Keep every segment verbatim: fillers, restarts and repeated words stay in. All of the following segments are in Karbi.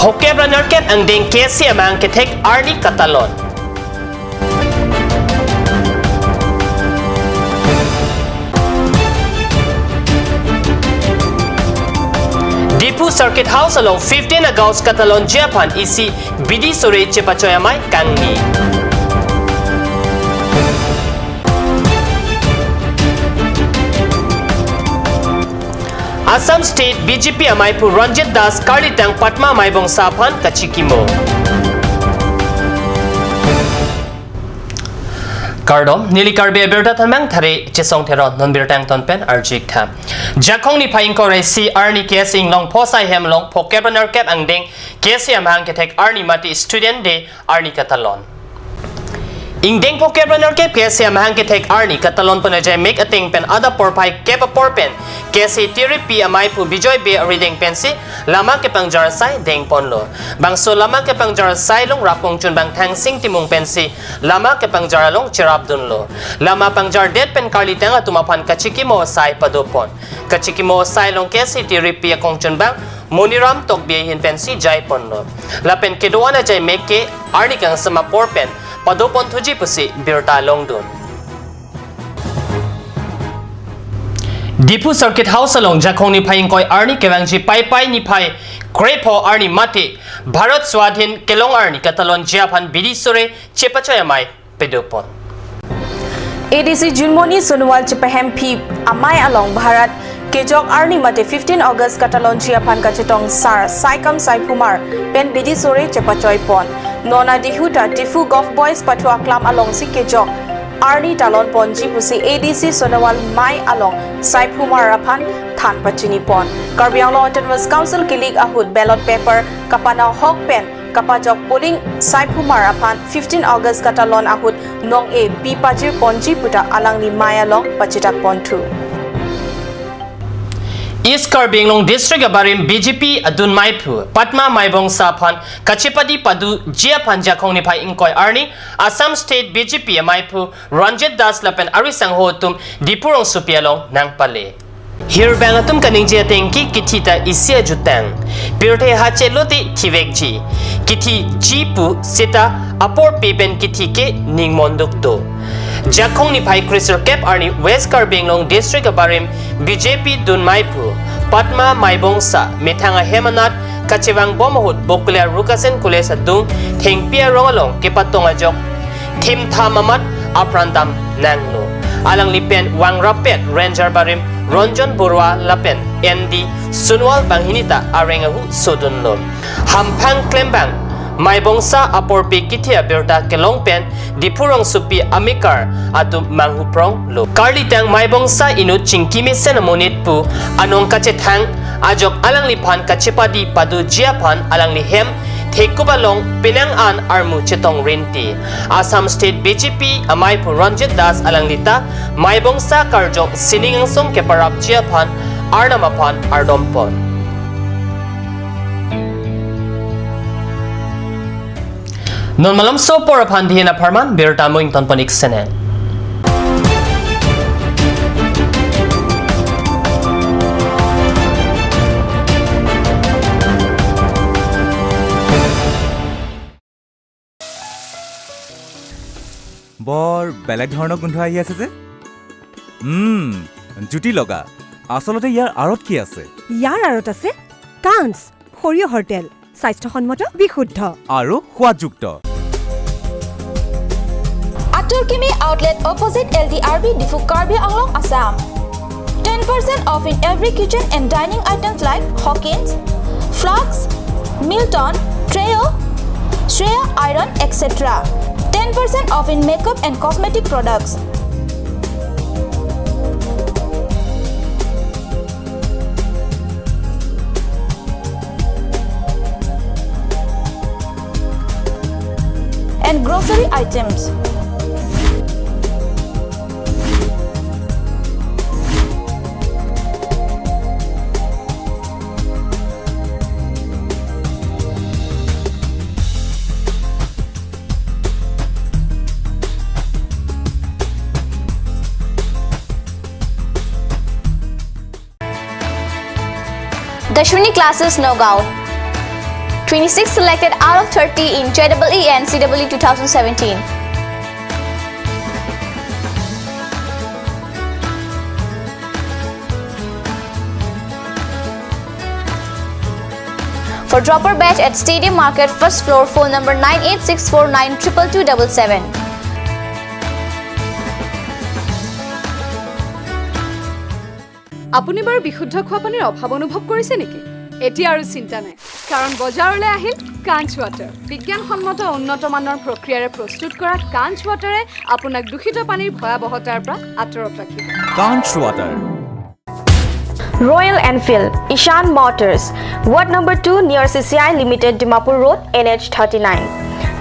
Phokep ra nerkep angdeng K S A amahang kethek arni katalon. Diphu Circuit House along fifteen August katalonji aphan isi bidi sore chepachoi amei kangni. Assam State B J P ameiphu Ranjit Das karlitang Padma Maibongsa aphan kachikimo. Kardom, neli Karbi abirta thanmang thare Chesong Teron, non birta angton pen arju-ik tha. Jakhong niphai ingkoi ra isi arni K S A Inglong Phosai hem along phokep ra nerkep angdeng K S A amahang kethek arni mate Student Day arni katalon. Ingdeng phokep ra nerkep K S A amahang kethek arni katalon pon ajai mek ateng pen adap porphai kep apor pen K S A tiripi ameiphu Bijoy Bey arideng pensi lama kepangjar asai dengponlo. Bangso lama kepangjar asai along rap kongchunbang Thangsing Timung pensi lama kepangjar along cherapdunlo. Lama pangjardet pen karlitang atum aphan kachikimo asai padopon. Kachikimo asai along K S A tiripi akongchunbang Moniram Tokbi ahin pensi jaiponlo. Lapen kedo-an ajai mek ke arni kangsam apor pen padopon-thuji pusi birta longdun. Diphu Circuit House along Jakhong niphai ingkoi arni kevangji Paipai niphai krepho arni mate Bharat Swadhin kelong arni katalonji aphan bidi sore chepachoi amei padopon. A D C Junmoni Sonowal chepahemphi amei along Bharat kejok arni mate fifteen August katalonji aphan kachetong sar Saikam Saiphumar pen bidi sore chepachoipon. Non adihuta Diphu Golf Boys pathu aklam alongsi kejok arni talonponji pusi A D C Sonowal mei along Saiphumar aphan than pachinipon. Karbi Anglong Autonomous Council kilik ahut ballot paper kapanahok pen kapajok polling Saiphumar aphan fifteen August katalon ahut nong-e bi pajirponji puta alangli mei along pachitakponthu. East Karbi Anglong District abarim B J P adun meiphu Padma Maibongsa aphan kachepadi padoji aphan Jakhong niphai ingkoi arni Assam State B J P ameiphu Ranjit Das lapen ari sangho atum Diphu rongsopi along nangpale. Hirbang atum kaningje ateng ke kithi ta isi ajutang. Pirthe ha chelote thivekji. Kithiji pu seta apor pe pen kithi ke ningmonduk do. Jakhong niphai kresirkep arni West Karbi Anglong District abarim B J P dun meiphu Padma Maibongsa methang ahem anat kachevangbom ahut Bokolia Rukasen College adung thengpi arong along kepatong ajok thimtham amat apran damnanglo. Alangli pen vangrap pet Ranger barim Ranjan Baruah lapen N D Sonowal banghini ta areng ahu sodunlo. Hamphang klembang Maibongsa apor pe kithi abirta kelong pen Diphu rongsopi amekar atum manghupronglo. Karlitang Maibongsa inut chingki mesen amonit pu anong kachethang ajok alangliphan kachepadi padoji aphan alangli hem thekup along penang an armu chetong rinti. Assam State B J P ameiphu Ranjit Das alangli ta Maibongsa karjong sining angsong keparapji aphan Arnam aphan ardompon. Non malomso apor aphan dihin apharman birta mo ingtonpon-ik sene. বৰ বেলেগ ধৰণৰ গোন্ধ আহি আছে যে। উম, জুতি লগা। আচলতে ইয়াৰ আঁৰত কি আছে? ইয়াৰ আঁৰত আছে কাঞ্চ, সৰিয়হৰ তেল, স্বাস্থ্যসন্মত, বিশুদ্ধ। আৰু সোৱাদযুক্ত। Atur Kimi Outlet opposite L D R B Diphu, Karbi Anglong, Assam. Ten percent off in every kitchen and dining items like Hawkins, Flux, Milton, Treo, Shreya Iron, et cetera. Ten percent off in makeup and cosmetic products. And grocery items. Dashwini Classes, Nagaon. Twenty-six selected out of thirty in J E E and C E E two thousand seventeen. For dropper batch at Stadium Market, first floor, phone number nine eight six four nine triple two double seven. আপুনি বাৰু বিশুদ্ধ খোৱা পানীৰ অভাৱ অনুভৱ কৰিছে নেকি? এতিয়া আৰু চিন্তা নাই, কাৰণ বজাৰলৈ আহিল কাঞ্চ ৱাটাৰ। বিজ্ঞানসন্মত উন্নত মানৰ প্ৰক্ৰিয়াৰে প্ৰস্তুত কৰা কাঞ্চ ৱাটাৰে আপোনাক দূষিত পানীৰ ভয়াৱহতাৰ পৰা আঁতৰত ৰাখিব। Kanch Water. Royal Enfield, Ishan Motors, Ward number two near C C I Limited, Dimapur Road, N H thirty-nine.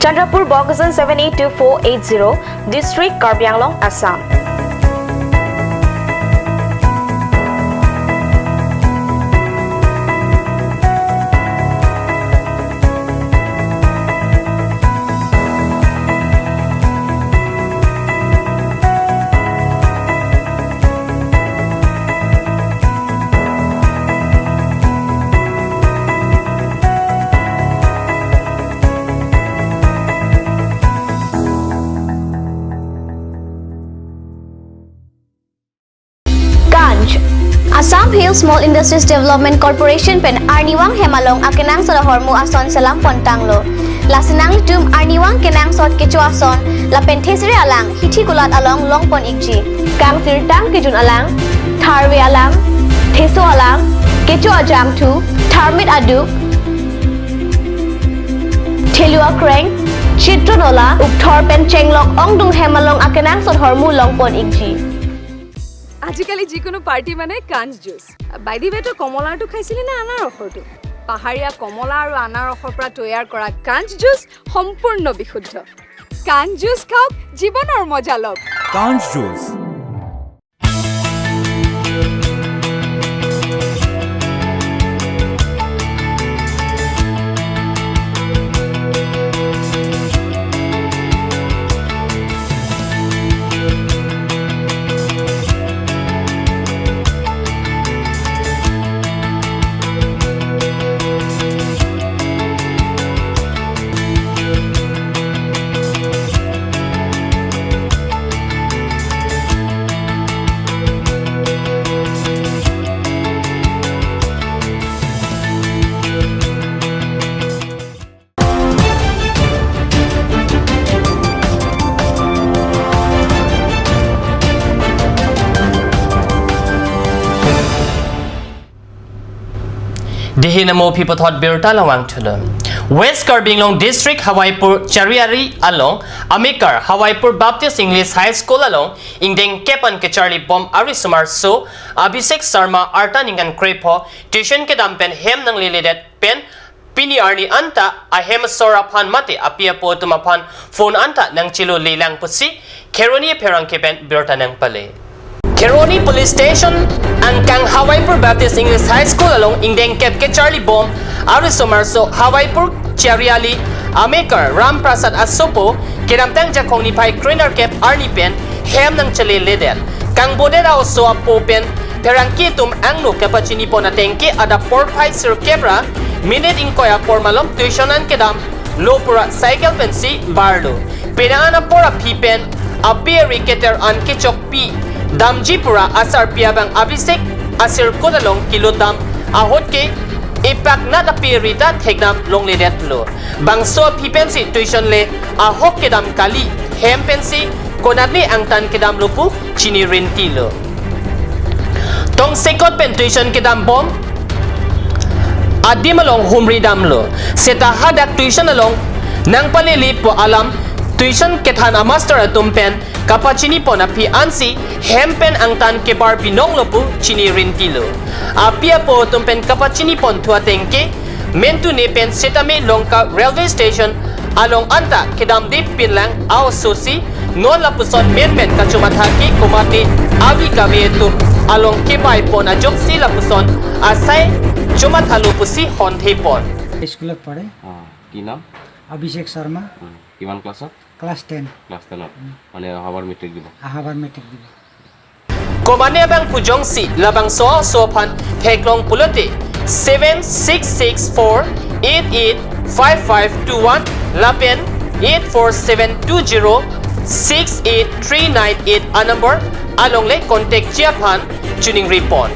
Chandrapur, Bokajan seven eight two four eight zero, District, Karbi Anglong, Assam. Kanch. Assam Hill Small Industries Development Corporation pen arnivang hem along akenangsot ahormu ason selam pon tanglo. Lasi nanglitum arnivang kenangsot kecho ason lapen thesere alang hithi kulat along long pon ikji. Kangsirtang kejun alang, tharve alang, theso alang, kecho ajangthu, tharmit aduk, thelu akreng, chitron ola, ukthor pen chenglok ongdung hem along akenangsot ahormu long pon ikji. আজিকালি যিকোনো পাৰ্টি মানে কাঞ্চ juice. By the ৱে, তই কমলাৰটো খাইছিলি নে আনাৰসৰটো? পাহাৰীয়া কমলা আৰু আনাৰসৰ পৰা তৈয়াৰ কৰা কাঞ্চ জুচ সম্পূৰ্ণ বিশুদ্ধ। কাঞ্চ জুচ খাওক, জীৱনৰ মজা লওক। Kanch Juice. Dehi namo aphi puthot birta langvangthulo. West Karbi Anglong District Hawaipur Chariali along amekar Hawaipur Baptist English High School along ingdeng kep an kecharli bom arisomar aso Abhishek Sharma arta ningkan krepho tuition kedam pen hem nangleledet pen pini arni anta ahem asor aphan mate api apo atum aphan phone anta nangchelo lelang pusi Kheroni apherangke pen birta nangpale. Kheroni Police Station angkang Hawaipur Baptist English High School along ingdeng kep kecharli bom arisomar aso Hawaipur Chariali amekar Ram Prasad asopo kedamtang Jakhong niphai krenerkep arni pen hem nangcheleledet. Kangbodet a-oso apo pen pherangke atum angno kapachini pon ateng ke adap porphai sirkep ra minute ingkoi apor malom tuition an kedamlo pura cycle pensi barlo. Penang an apor aphi pen ape ari keter an kechokpi damji pura asarpi abang Abhishek asirkut along kilo dam ahut ke ipak nat ape ari ta thekdam longledetlo. Bangso aphi pensi tuition le ahok kedam kali, hem pensi konatne angtan kedamlo pu chini rintilo. Tongsekot pen tuition kedam bom adim along humri damlo. Seta hadak tuition along nangpalele pu alam tuition kethan amaster atum pen kapachini pon aphi ansi hem pen angtan kebar binonglo pu chini rintilo. Api apo atum pen kapachini ponthu ateng ke mentune pen setame Longka Railway Station along anta kedamde pinlang a-oso si non lapuson men pen kachomatha ke komatne avi kave atum along kebai pon ajoksi lapuson asai chomathalo pusi honthe pon. স্কুলত পঢ়ে। অ, কি নাম? অভিষেক শৰ্মা। উম, কিমান ক্লাছত? Class ten. Class টেনত। উম। মানে অহাবাৰ মেট্ৰিক দিব? অহাবাৰ মেট্ৰিক দিব। Komatne abang pu jongsi labangso a-oso aphan theklong pulote seven six six four eight eight five five two one lapen eight four seven two zero six eight three nine eight a-number along le contact ji aphan choningri pon.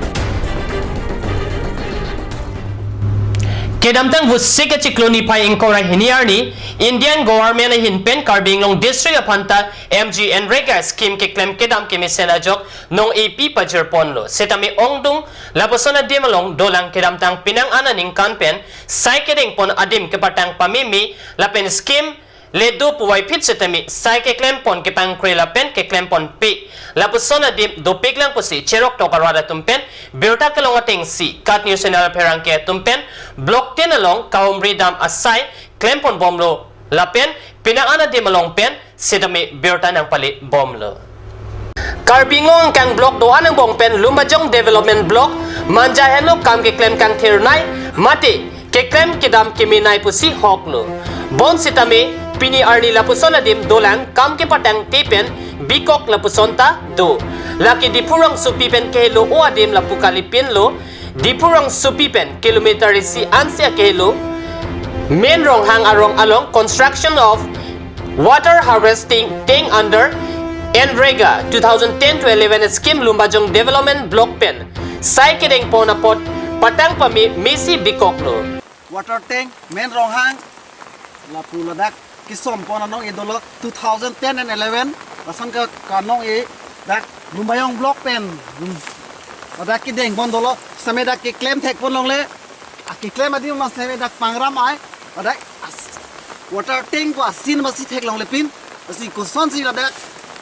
Kedamtang Vosik achiklo niphai ingkoi ra hini arni Indian government ahin pen Karbi Anglong district aphan ta MGNREGA scheme keklem kedam kemesen ajok nong-e pi pajir ponlo. Setame ongdung lapuson adim along dolang kedamtang penang an aningkan pen sai kedeng pon adim kepatang pameme lapen scheme le do puvoiphit setame sai keklem pon kepangkre lapen keklem ponpe lapuson adim dopiklang pusi cheroktok arat atum pen birta kelong atengsi KAT News Channel pherangke atum pen Block ten along kahumri dam asai klem ponbomlo lapen penang an adim along pen setame birta nangpale bomlo. Karbi Anglong angkang block do-an angbong pen Lumbajong Development Block manja henlo kam keklem kangthirnei mate keklem kedam kemenei pusi hoklo. Bonsitame pini arni lapuson adim dolang kam kepatangte pen bikok lapuson ta do. Lake Diphu rongsopi pen kehelo-o adim lapu kalipinlo. Diphu rongsopi pen kilometer isi ansi akehelo Main Ronghang arong along construction of water harvesting tank under NREGA two thousand ten to eleven scheme Lumbajong Development Block pen sai kedeng pon apot patang pamemesi bikoklo. Water tank Main Ronghang lapu ladak kesom pon anong-e dolo two thousand ten and eleven lason ke kanong-e dak Lumbajong Block pen, hmm, ladak kedeng pon dolo setame dak keklem thek pon longle, akeklem adim mas setame dak pangram ai ladak as-, water tank ko asin masi theklongle pin. Lasi kosonsi ladak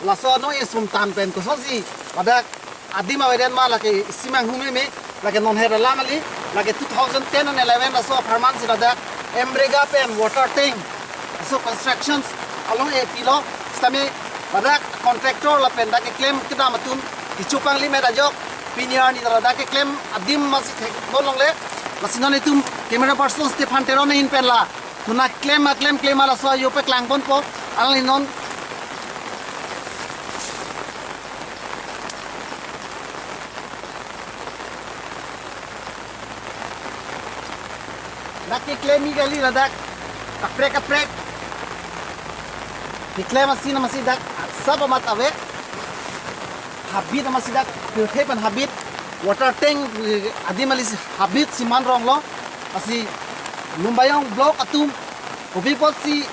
laso anong-e sumtan pen kosonsi ladak adim avedet ma lake isi manghumeme, lake non her alam ali, lake two thousand ten and eleven laso apharman si ladak MREGA pen water tank laso constructions along-e pilo setame ladak contractor lapen dak keklem kedam atum kechopang limit ajok pini arni ladak keklem adim masi thek pon longle. Lasi non itum camera person Stephan Teron ahin pen la tuna klem ma klem klem ma laso ajo paklang ponpo. Alangli non dak keklem-i kali ladak kaprek kaprek. Keklem asin masi dak sap amat ave. Habit masi dak pirthe pen habit. Water tank, eh, adim ali si habit siman ronglo. Lasi Lumbajong Block atum kopi apotsi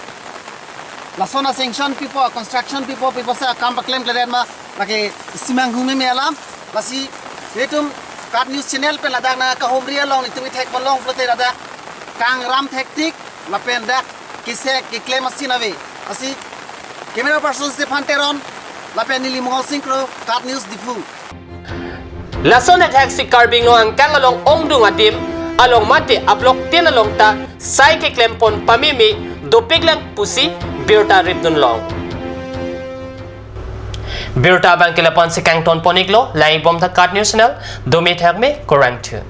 lason a-sanction pipo, construction pipo, pi apotsi akam paklemkledet ma lake isi manghumeme alam. Lasi itum KAT News Channel pen ladak nangkahumri along itum ithek pon long pulote ladak kangram thektik lapen dak kesek keklem asin ave. Lasi camera person Stephan Teron lapen neli Mongol Sing Kro, KAT News Diphu. Lason athak si Karbi Anglong angkang along ongdung adim along mate a-block ten along ta sai keklem pon pameme dopiklang pusi birta ripdun long. Birta abang ke lapu-an si kangton pon-iklo, langji bom tha KAT News Channel, dome thakme, kurvangthu.